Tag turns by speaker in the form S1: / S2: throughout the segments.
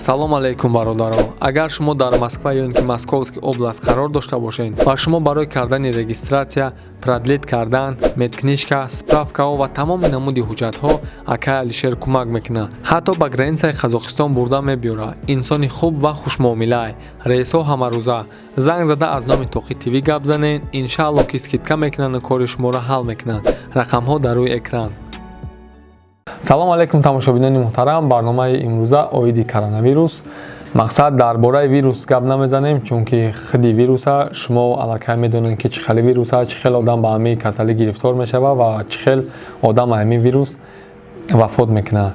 S1: Салом алейкум, бародаро! Агар шумо дар Москва ё ин ки Московский область қарор дошта бошед ва шумо барои кардани регистрация, продлить кардан, медкнижка, справкаҳо ва тамоми намуди ҳуҷҷатҳо акай Алишер кӯмак мекунад, ҳатто ба границаи Қазоқистон бурда мебиёрад. Инсони хуб ва хушмуомилаай. Рейсҳо ҳамарӯза. Занг зада, аз номи Тоқи ТВ гап занед, иншаалло, ки скидка мекунанду кори шуморо ҳал мекунанд. Рақамҳо дар рӯи экран. Салом алейкум, тамошобинони муҳтарам! Барномаи имрӯза оиди коронавирус. Мақсад, дар бораи вирус гап намезанем, чунки худи вируса шумо аллакай медонед, ки чӣ хеле вируса, чӣ хел одам ба ҳамин касалӣ гирифтор мешавад ва чӣ хел одам ба ҳамин вирус вафот мекунад.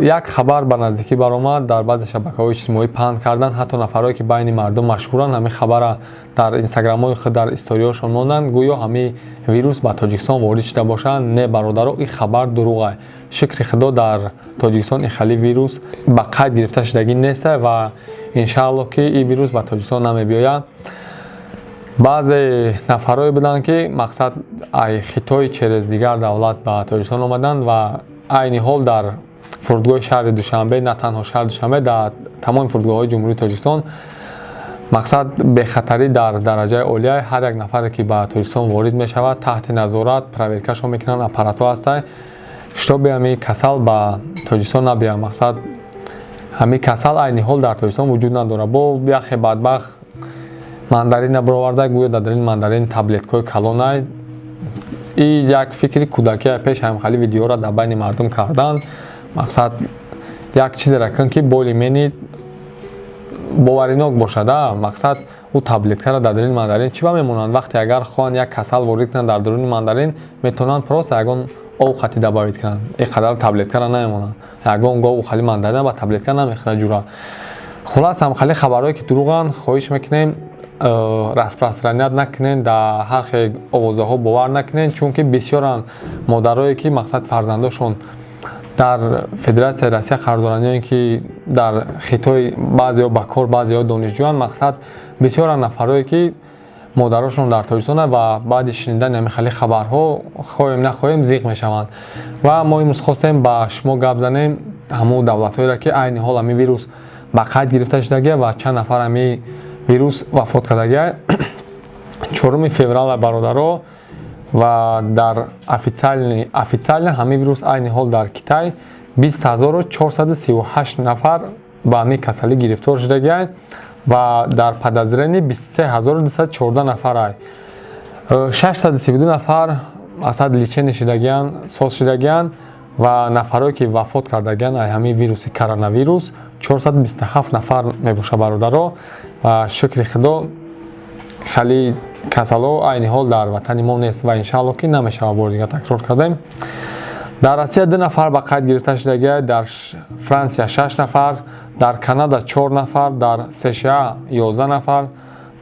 S1: Як хабар ба наздикӣ баромад, дар баъзе шабакаҳои иҷтимоӣ паҳн карданд. Ҳатто нафарое, ки байни мардум машҳуранд, ҳамин хабара дар инстаграмҳои худ, дар историҳошон монданд. Гӯё ҳамин вирус ба Тоҷикистон ворид шуда бошад. Не, бародаро, ин хабар дурӯғ. Шукри Худо, дар Тоҷикистон ин хели вирус ба қайд гирифта шудагӣ неста ва иншаалло, ки ин вирус ба Тоҷикистон намебиёяд. Баъзе нафарое буданд, ки мақсад, ай Хитой через дигар давлат ба Тоҷикистон омаданд ва айни ҳол дар фурудгоҳи шаҳри Душанбе, на танҳо шаҳри Душанбе, дар тамоми фурудгоҳҳои Ҷумҳурии Тоҷикистон, мақсад, бехатарӣ дар дараҷаи олия. Ҳар як нафаре, ки ба Тоҷикистон ворид мешавад, таҳти назорат, проверкашон мекунанд, аппаратҳо ҳастанд, чтобы ҳамин касал ба Тоҷикистон набиёяд. Мақсад, ҳамин касал айни ҳол дар Тоҷикистон вуҷуд надорад. Бо яхе бадбахт мандарина бароварда, гӯё дар дарини мандарин таблеткаҳои калонай. И як фикри кӯдакия. Пеш ҳамхали видеоро дар байни мардум кардан. Мақсад, як чизеро кун, ки более-менее боваринок бошад. Мақсад, ӯ таблеткаро дар дарини мандарин чӣ ба мемонанд? Вақте агар хоҳанд як касал ворид кунанд дар даруни мандарин, метавонанд просто ягон об хати добавить кунанд, ин қадар таблеткаро намемонанд. Ягон гов хали мандарина ба таблетка намехӯрад, ҷура. Хулас, ҳамхали хабарҳое, ки дурӯғанд, хоҳиш мекунем, распространять накунен, дар ҳар хел овозаҳо бовар накунен, чунки бисёранд модарое, ки мақсад, фарзандошон дар Федератсияи Россия қарор доранд ё ин ки дар Хитой, баъзеҳо ба кор, баъзеҳо донишҷӯянд. Мақсад, бисёранд нафарое, ки модарошон дар Тоҷикистонанд ва баъди шунидани ҳамин хели хабарҳо, хоҳем нахоҳем, зиқ мешаванд. Ва мо имрӯз хостем ба шумо гап занем ҳамун давлатҳоеро, ки айни ҳол ҳамин вирус ба қайд гирифта шудагия ва чанд нафар ҳамин вирус вафот кардагия. 4 феврала, бародаро, ва дар официально ҳамин вирус айни ҳол дар Китай 20 438 нафар ба ҳамин касалӣ гирифтор шудагианд ва дар подозрении 23 214 нафар. 632 нафар, мақсад, лечение шудагианд, соз шудагианд ва нафарое, ки вафот кардагианд ай ҳамин вируси коронавирус, 427 нафар мебошад, бародаро. Ва шукри Худо, хеле касало айни ҳол дар ватани мо нест ва иншаалло, ки намешавад. Бори дигар такрор кардем: дар Россия ду нафар ба қайд гирифта шудагиа, дар Франсия шаш нафар, дар Канада чор нафар, дар США 11 нафар,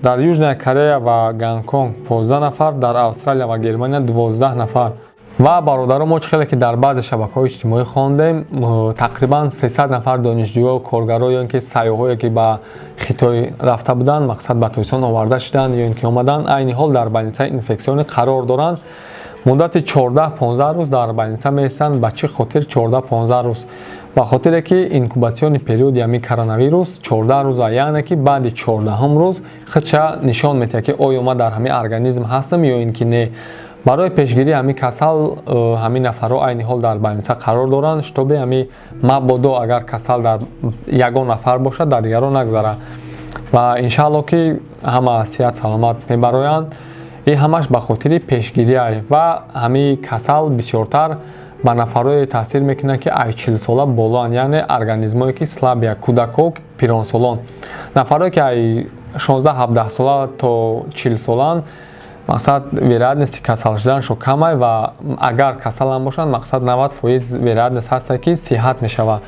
S1: дар Южная Корея ва Гонконг 15 нафар, дар Австралия ва Германия 12 нафар. Ва, бародаро, мо чӣ хеле ки дар баъзе шабакаҳои иҷтимоӣ хондем, тақрибан 300 нафар донишҷӯё, коргаро ё ин ки сайёҳое, ки ба Хитой рафта буданд, мақсад, ба Тоҷикистон оварда шуданд ё ин ки омаданд, айни ҳол дар больницаи инфексионӣ қарор доранд. Муддати 14-15 рӯз дар больница меистанд. Ба чӣ хотир 14-15 рӯз? Ба хотире ки инкубационный периоди ҳамин коронавирус 14 рӯза, яъне ки баъди 14-ҳум рӯз худша нишон медиҳад, ки оё ман дар ҳамин организм ҳастам ё ин ки не. Барои пешгирии ҳамин касал ҳамин нафарҳо айни ҳол дар больница қарор доранд, чтобы ҳамин мабодо агар касал дар ягон нафар бошад, дар дигарон нагзарад. Ва иншаалло, ки ҳама сиҳат саломат мебароянд. Ин ҳамаш ба хотири пешгирия. Ва ҳамин касал бисёртар ба нафарое таъсир мекунад, ки ай 40 сола болоанд, яъне организмое, ки слабые, кӯдакҳо, пиронсолон. Нафарое, ки ай 16-17 сола то 40 солаанд, мақсад, вероятности касал шуданашон камай ва агар касалам бошанд, мақсад, 90% вероятность ҳаста, ки сиҳат мешавад.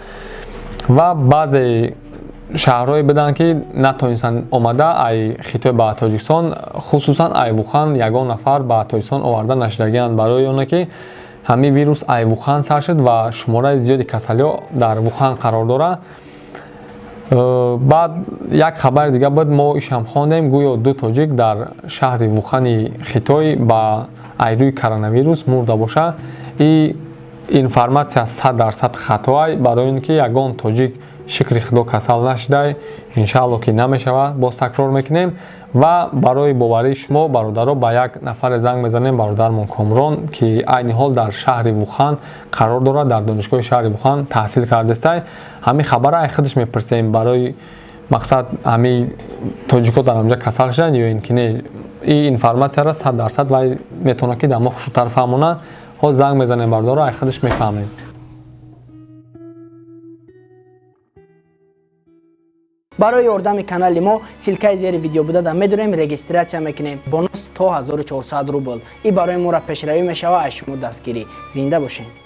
S1: Ва баъзе шаҳрҳое буданд, ки натонистанд омада ай Хитой ба Тоҷикистон, хусусан ай Вухан ягон нафар ба Тоҷикистон оварда нашудагианд, барои оне ки ҳамин вирус ай Вухан сар шуд ва шумораи зиёди касалиҳо дар Вухан қарор дорад. Баъд як хабари дига буд, мо ишам хондем: гӯё ду тоҷик дар шаҳри Вухани Хитой ба айрӯи коронавирус мурда бошад. И информация 100% хатоай, барои он ки ягон тоҷик Шукри Худо, касал нашудай, иншаалло, ки намешавад. Боз такрор мекунем ва барои боварии шумо, бародаро, ба як нафаре занг мезанем, бародармон Комрон, ки айни ҳол дар шаҳри Вухан қарор дорад, дар донишгоҳи шаҳри Вухан таҳсил кардастай. Ҳамин хабара ай худаш мепурсем. Барои мақсад, ҳамин тоҷико дар ҳамҷа касал шуданд ё ин ки не, ин информатсияро 100% вай метавонад, ки дар мо хушрӯтар фаҳмонад. Ҳоз занг мезанем, бародаро, ай худаш мефаҳмем.
S2: Барои ёрдами канали мо ссылкаи зери видео буда медорем, регистрация мекунем, бонус то 1400 рубл. И барои моро пешравӣ мешава. Аз шумо дастгирӣ. Зинда бошед.